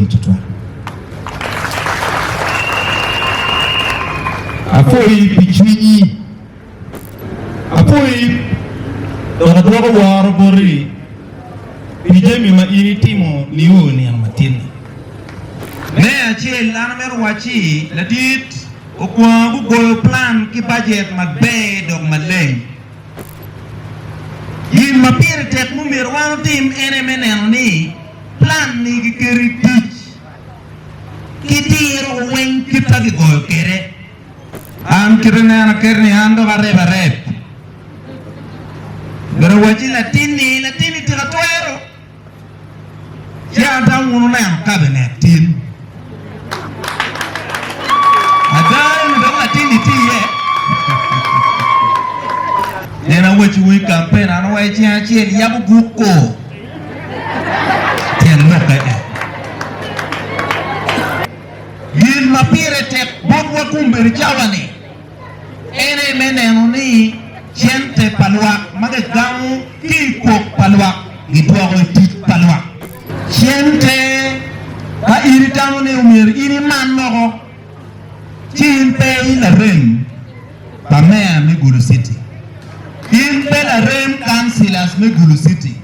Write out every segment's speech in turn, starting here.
Apwoyi tutwal. Apwoyi pi cwinyi. Apwoyi dok adwoko woro boti pi jami ma in itimo nio i nino matin-ni. Me acel, an amito wacci ladit okwongo gugoyo plan ki bajet maber dok maleng. Gin ma pire tek mumyero wan otim en aye me neno ni plan-ni giketo i tic ki diro weng kit ma gigoyo kwede. An kit aneno kit ni an dok areb areb. Myero wacci latinni, latinni tika twero? Ci an tam wun wuneno kabinet tin. Ada eni dok latinni tye iye. Nyen awacciwu i kampen an wa i ceng acel yabo guko tyen lokke en. Gin ma pire tek botwa kombeddi cawa-ni en aye me neno ni cente pa lwak ma kigamo ki i kwok pa lwak gidwoko i tic pa lwak. Cente ka in itamo ni omyero in iman loko, ci in pe i larem pa meya me Gulu City. In pe larem councillors me Gulu City.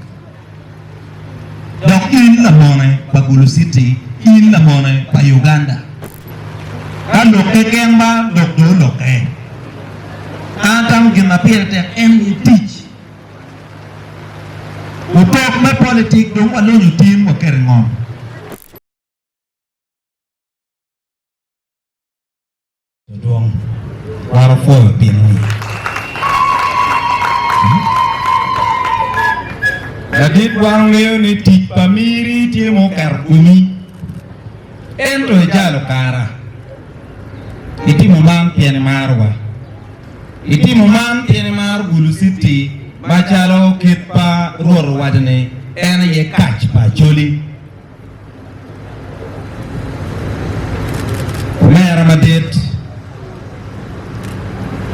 Dok in lamone pa Gulu City, in lamone pa Uganda. Ka lok keken ba lok dong olokke. An atamo gin ma pire tek en ni tic. Otok me politik dong walonyo tin waketo i ngom. Odwong, wan opwoyo pingi. Ladit wan ongeyo ni tic pa miri tye ma oketo komi, ento ijalo kara. Itimo man pien imarowa. Itimo man pien imaro Gulu City macalo kit pa Rwot owaco ni en aye kac pa Acholi. Omera madit,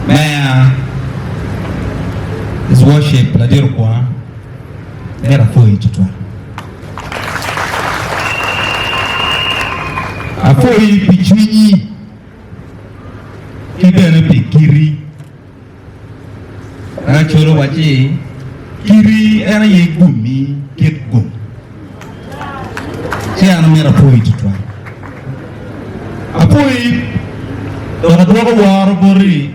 Meya, His Worship Ladit Okwonga, myero apwoyi tutwal. Apwoyi pi cwinyi ki bene pi kiti. Lacol owacci, Kiti en aye gummi kit gum. Ci an amito apwoyi tutwal. Apwoyi dok adwoko woro boti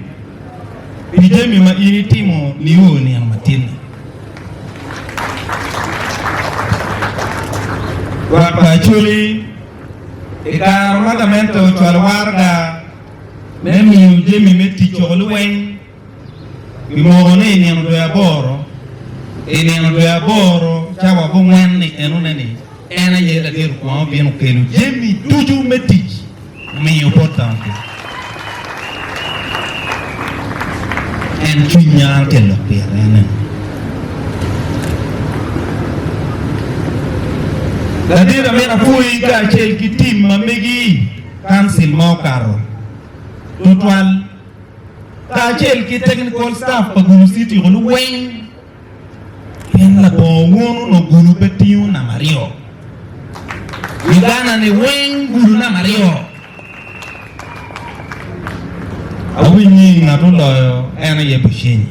pi jami ma in itimo nio i nino matin-ni. Lwak pa Acholi i kare ma gamente ocwalo waraga me miyo jami me tic coko liweny, Kimoko ni i nino dwe aboro, i nino dwe aboro cawa abongwen-ni enone ni en aye ladit okwongo obino okelo jami ducu me tic omiyo bot Daudi. En cwiny ma an tye lok pire en eno. Ladit amito apwoyi kacel ki tim ma megi kancil ma okato tutwal. kacel ki technical staff pa Gulu City olu weng pien labongo wun onongo Gulu pe tingo namba aryo. Uganda ni weng Gulu namba aryo. Awinyi ngat oloyo en aye Bushenyi.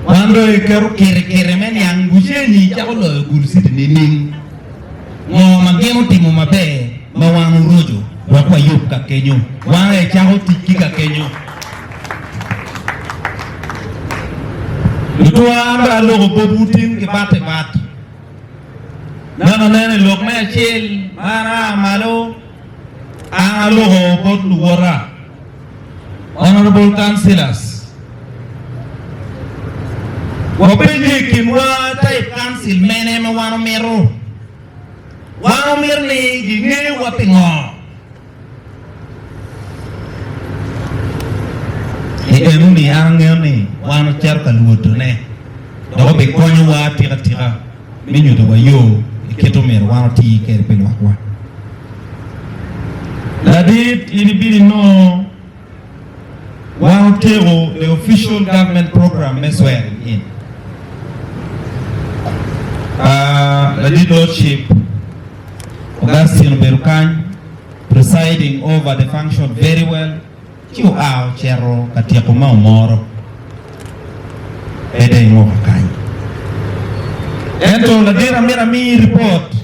Wan dong iketo kirikiri me niang Bushenyi cako loyo Gulu City nining? Ngo ma gin otimo maber ma wan oroco wek wayub ka kenyo? Wan aye cako tic ki ka kenyo. Lutwa an dong aloko botwu tin ki bat i bat. Naka aneno i lok me acel ma an aa malo, an aloko bot luwota, Honourable Councillors. Wapenye i kinwa type council mene ma wan omito. Wan omito ni gingewa pingo. I enoni an angeyo ni wan ocito ka lwodone dok obikonyowa atika tika me nyutowa yo i kit omyero wan oti kwede pi lwakwa. Ladit in ibino inongo Wan otyeko the official government program me swearing in. Ladit Lordship. Augustine obedo kany presiding over the function very well ci oa ocito ka tyeko ma omoro medde i mwaka kany. Ento ladit amito amiyi report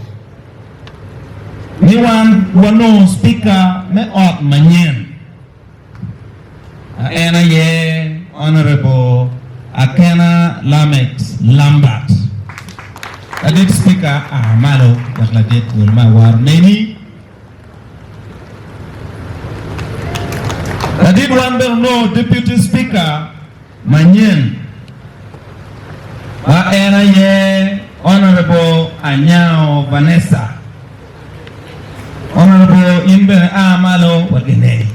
ni wan wanongo speaker me ot manyen. En aye Honourable Akena Lamex Lambert. Ladit Speaker a malo wek ladit wel me aworo neni. Ladit wan bene onongo Deputy Speaker manyen ma en aye Honourable Anyao Vanessa. Honourable in bene a malo wek gineni.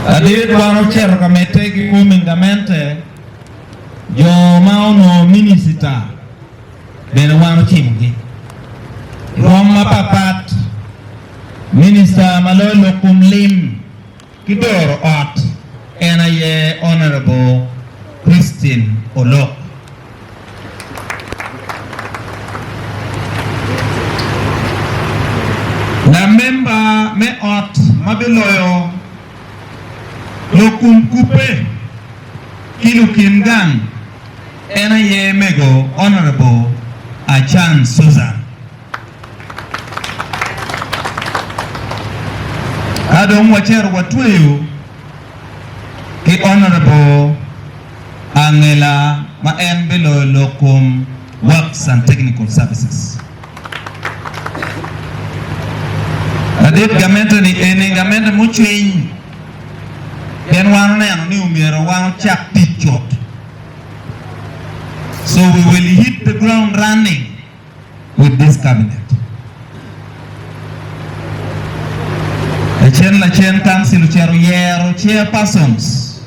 Ladit wan ocito ka medde ki forming gamente, jo ma onongo minisita bene wan ocimogi. Rwom mapapat, minista ma loyo lok kom lim ki doro ot en aye Honourable Christine Olok. Lamemba me ot ma biloyo lok kom kubbe ki lukin gang en aye mego Honourable Achan Susan. Ka dong wacito watweyo ki Honourable Angela ma en biloyo lok kom Works and Technical Services. Ladit gamente ni eni gamente mucwiny pien wan oneno ni omyero wan ocak tic cut so we will hit the ground running. with this cabinet. Lacen lacen council ocito yero chairpersons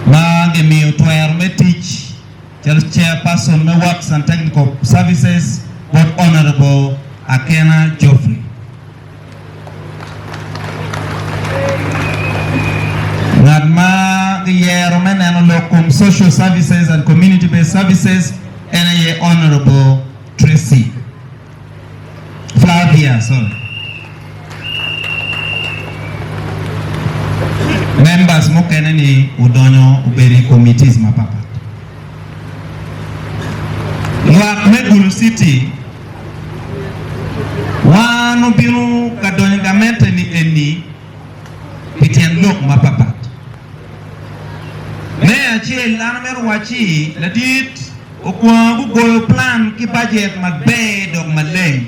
ma gimiyo twero me tic calo chairperson me Works and Technical Services bot Honourable Akena Geoffrey. Ngat ma giyero me neno lok kom Social Services and Community Based Services en aye Honourable Tracy Flavia, sorry. Members mukene ni odonyo obedo i committees mapapat. Lwak me Gulu City Wan obino ka donyo i gamente ni eni pi tyen lok mapapat. Me acel, an amito wacci ladit okwongo gugoyo plan ki bajet maber dok maleng.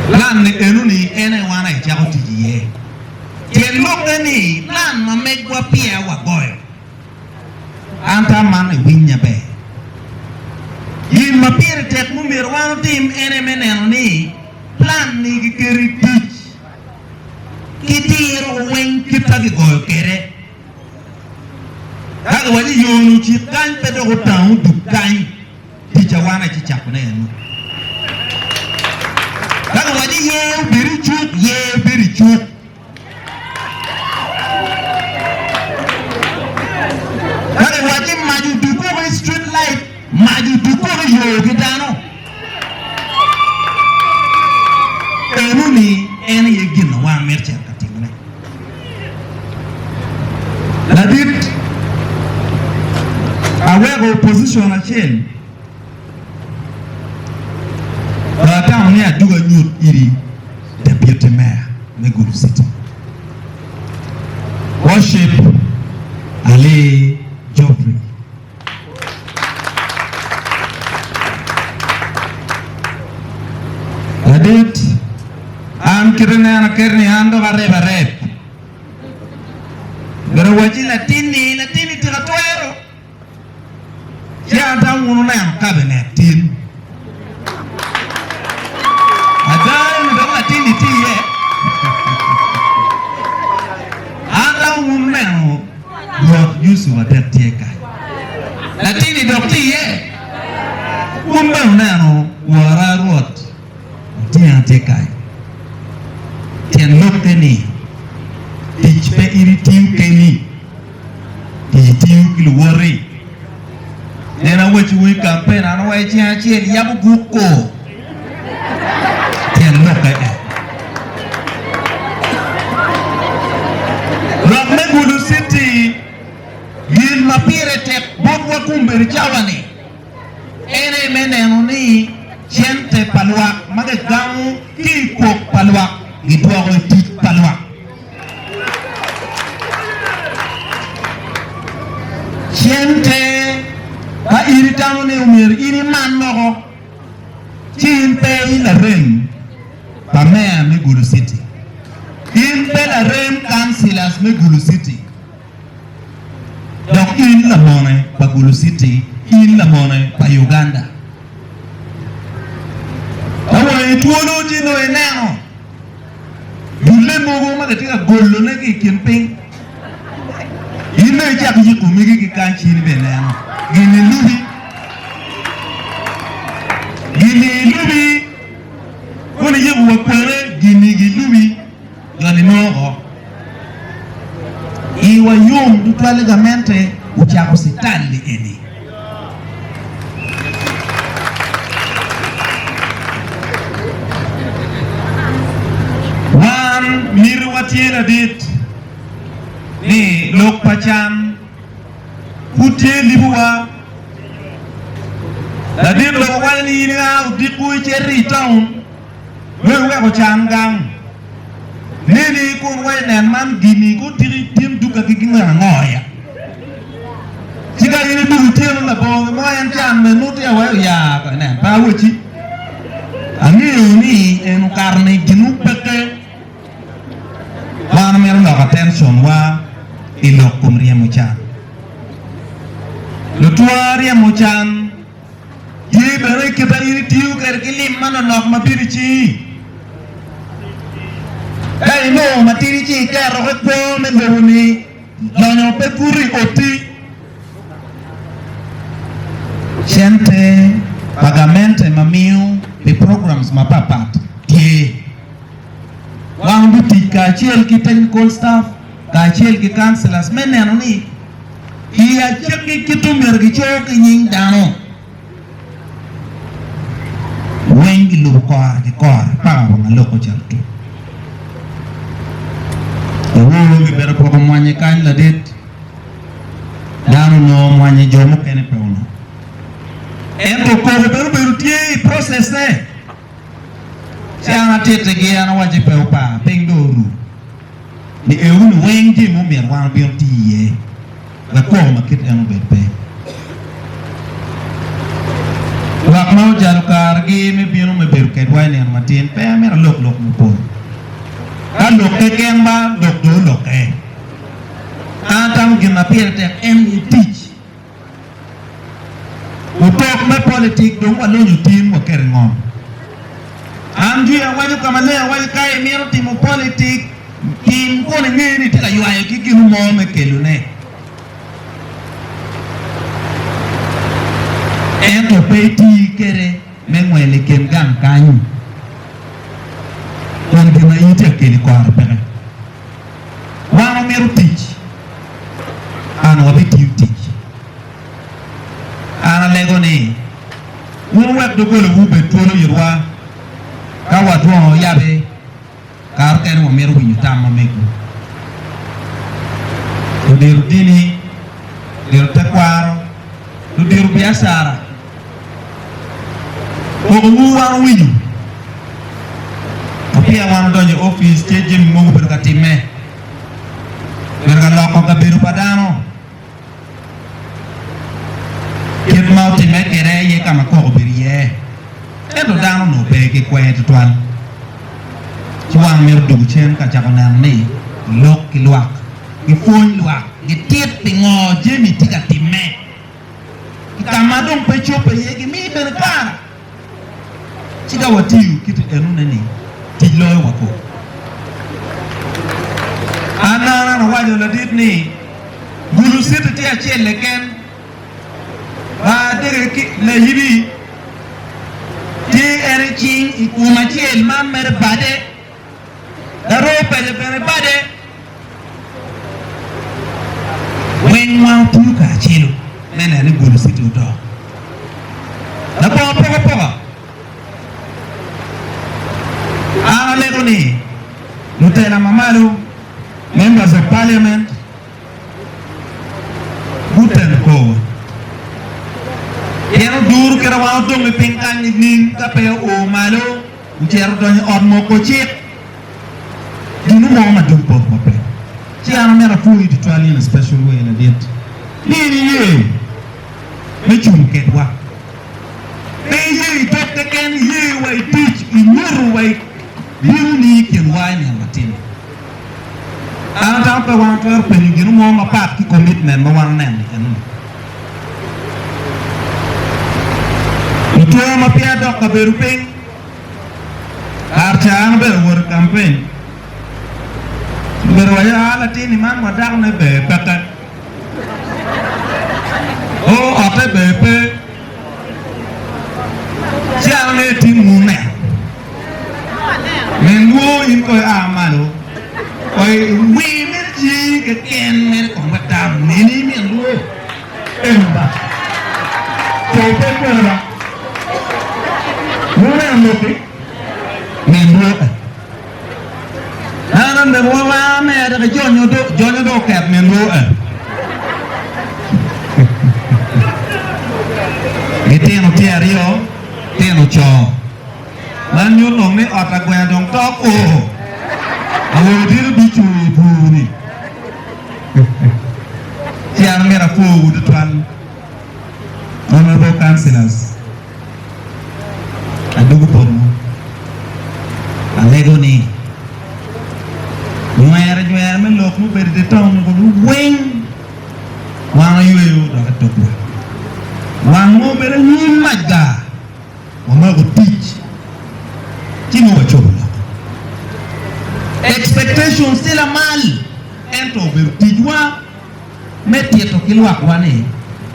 Plan ni enoni en aye wan aye cako tic iye. Tyen lokke ni plan ma megwa peya wagoyo. An tam man iwinya ber. Gin ma pire tek mumyero wan otim en aye me neno ni plan ni giketo i tic ki diro weng kit ma gigoyo kwede. Ka giwaco ni yo-ni ocik kany pe dok otang odug kany, tic awana ci cakone eno. Ka giwaco ni yer obed i cuk, yer bedo i cuk. Ka giwaco ni mac odug woko i street light, mac odug woko i yo ki dano. Enoni en aye gin ma wan mito cito ka timone. Ladit, aweko position acel dok atamo ni adug anyut iri Deputy Mayor me Gulu City. Worship Ali Geoffrey. Ladit, an kit anena kede ni an dok areb areb. Myero awacci latinni, latinni tika twero? Ci an tam wun wuneno kabinet tin. Ada eni dok latinni tye iye? An tam wun wuneno Rwot Yucu adek tye kany. Latinni dok tye iye? Wun bene wuneno wora Rwot Otyeno tye kany. Tyen lokke ni, tic pe in itiyo keni. kampen an awaco ceng acel yabo guk ko tyen lokke en. Lok me Gulu City gin ma pire tek botwa kombeddi cawa-ni en aye me neno ni cente pa lwak ma gigamo ki i kwok pa lwak gidwoko i tic pa lwak. Cente ka in itamo ni omyero in iman moko ci in pe i larem pa meya me Gulu City. In pe larem councillors me Gulu City. Dok in lamone pa Gulu City, in lamone pa Uganda. Ka wangi twolo ci nongo ineno dulle mogo ma kitye ka golone ki i kin piny. In dong icak yiko megi ki kany ci in bene ineno. Gin ilubi. Gin ilubi. Kono iyiko wa kwene gini gilubi. Jo-ni nongo oko. Iwa yom tutwal ni gamente ocako cital-li eni. Wan mitiwa tye ladit ni lok pa can pud tye libowa. Ladit lok owaco ni in ia odiko icito i taun. Dong iweko can gang neni kun wa inen man gini gutiki tin duka ki gin ango ya. Ci ka in iduku tyeno labongo gin mo en can me nuti awe oya ko inen pe awaci. Angeyo ni en okato ni ginu peke wan omito loko attention wa i lok kom ryemo can. Lutwa ryemo can. Tye bene i kit ma in itiyo kwede ki lim manonok ma bino i cingi. Ka inongo matidi ci iketo ki kwo me lobo-ni, lonyo pe kuto i oti. Cente pa gamente ma miyo pi programs mapatpat tye. Wan wabitic kacel ki technical staff kacel ki councillors me neno ni I acakki kit omyero gico ki nying dano weng gilubo kore ki kore paka wang aloko calo tuk. Owor gibedo poko mwanye kany ladit, dano onongo mwanye jo mukene pe onongo. Ento koko bene obedo tye i process-ne. Ci an atittigi, an awacci pe wupar, piny dong oru. Ni euni weng jami ma omyero wan obin oti iye wek kwo ma kit en obed pe. Lwak ma ojalo kargi me bino me bedo kedwa i nino matin pe amito alok lok mapol. Ka lok keken ba lok dong olokke. An atamo gin ma pire tek en aye tic. Otok me politik dong walonyo tin waketo i ngom. An jwi awaco ka maleng awaco ka imito timo politik tim kun ingeyo ni itye ka ywayo ki gino mo me kelone. Ento pe iti kwede me ngwel i kin gang kany kun gin ma in itye ka kelo i kore peke. Wan wamito tic, an wabitiyo tic. An alego ni wun wuwek doggolawu obed twolo itwa ka wadwongo yabe, kare okene wamito winyo tam ma megwu. Ludito dini, ludito tekwaro, ludito biacara, Kokowu wan owinyo. Ma peya wan odonyo i opic, tye jami mogo obedo ka timme. Obedo ka loko kabedo pa dano. Kit ma otimme kwede aye ka ma koko obedo iye. Ento dano onongo pe ki kwer tutwal. Ci wan myero dwogo cen ka cako neno ni gilok ki lwak, gipwony lwak, gitit pingo jami tye ka timme. I ka ma dong pe cobbe iye gimiyi bene kare. Ci ka watiyo kit enone ni, tic loyo wa kop. An an awaco ladit ni Gulu City tye acel keken ma adege ki layibi tye en i cing i kom acel man mere bade. Laroo pece bene bade weng ma otiyo kacelo me neno ni Gulu City odok. Labongo apokapoka, an alego ni lutela ma malo, Members of Parliament, gutel korwa. Pien oduru kite wan odong i piny kany nining ka pe oo malo ocito odonyo i ot moko cik? Ginu mo ma dong botwa pe. Ci an amito apwoyi tutwal in a special way ladit ni in iye me cung kedwa. Pe iye i dog keken, iye wa i tic, inyuto wa i bino ni i kinwa i nino matino. An atamo pe wan watwero penyo ginu mo mapat ki commitment ma wan oneno i enoni. Lutwo ma peya dok kabedo piny. Kar ca an abedo awot i kampen, obedo waco aa latin-ni man wa dakone ber peke, oo otte ber pe, ci an angeyo tim wu neno. Min lwor in kong ia malo kong iwir mere cingi keken mere kong wek dano oneni min lwor. Eno ba, co pe kwene ba. Wuneno lok-ki? Min lwoke. An amego wa wa mere ki jonyo do, jonyo do oket min lwoke. Gitino tye aryo, tino co. Man nyuto dong ni ot agweng dong tok oo. Awobe tino ducu i bur-ni. Ci an myero apwowu tutwal, Honourable Councillors, adwogo botwu, alego ni nywere nywere me lok mubedo i dye town kulu weng wan wayweyo dok itokwa. Wang ma obedo anyim mac gar. Wamako tic ci nongo wacobo lok. Expectations tye lamal ento obedo ticwa me tito ki lwakwa ni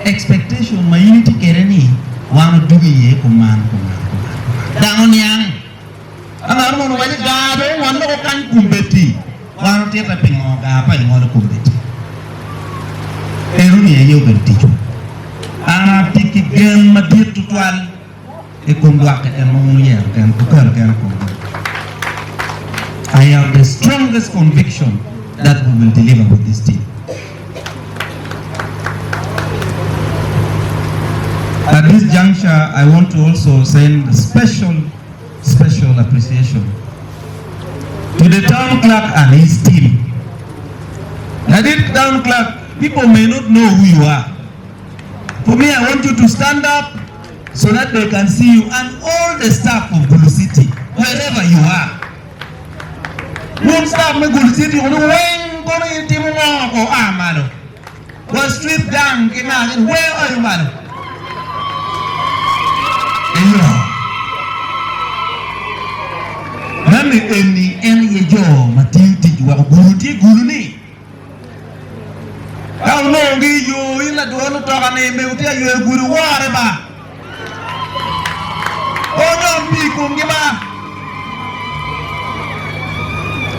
expectation ma in itye kwede ni wan odwogo iye kuman kuman kuman kuman. Dano niang. Ka ngat mono owaco ni gar dong ongol loko kany kombeddi, wan otitte pingo gar pa ingolo kombeddi. Eno-ni aye obedo ticwa. An atye ki gen madit tutwal i kom lwak keken ma wun wuyero ken, wuketo gen i komgi. I have the strongest conviction that we will deliver with this team. At this juncture, I want to also send special, special appreciation to the town clerk and his team. Ladit town clerk, people may not know who you are. For me, I want you to stand up so that they can see you and all the staff of Gulu City, wherever you are. Wun staff me Gulu City kunu weng kono in timo ngo ko a malo. Wa street gang ki nga gini weng oyo malo. Eyo. Meno eni en aye jo ma tiyo tic weko Gulu tye Gulu ni. Ka onongogi i yo, in ladwol mutoka-ni, mego tye ka yweyo gudi, wore ba. Onyon pii i komgi ba.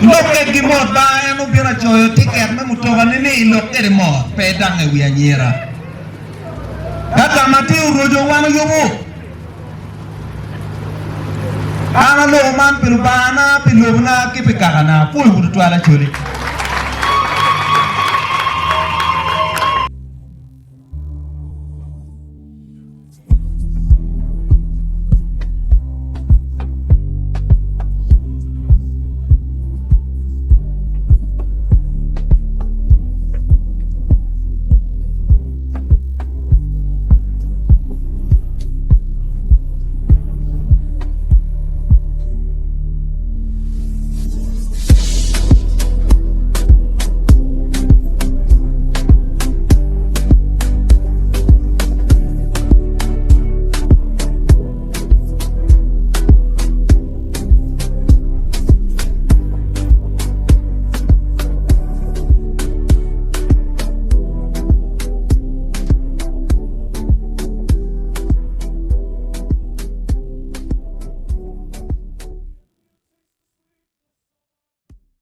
Lok kedgi mot ba, en obino acoyo tiket me mutokani ni ilok kwede mot, pe idange i wi anyira. Ka ka ma tye oroco, wan oyubo. An aloko man pi Lubangana, pi lobona ki pi kakana. Apwoyowu tutwal Acholi.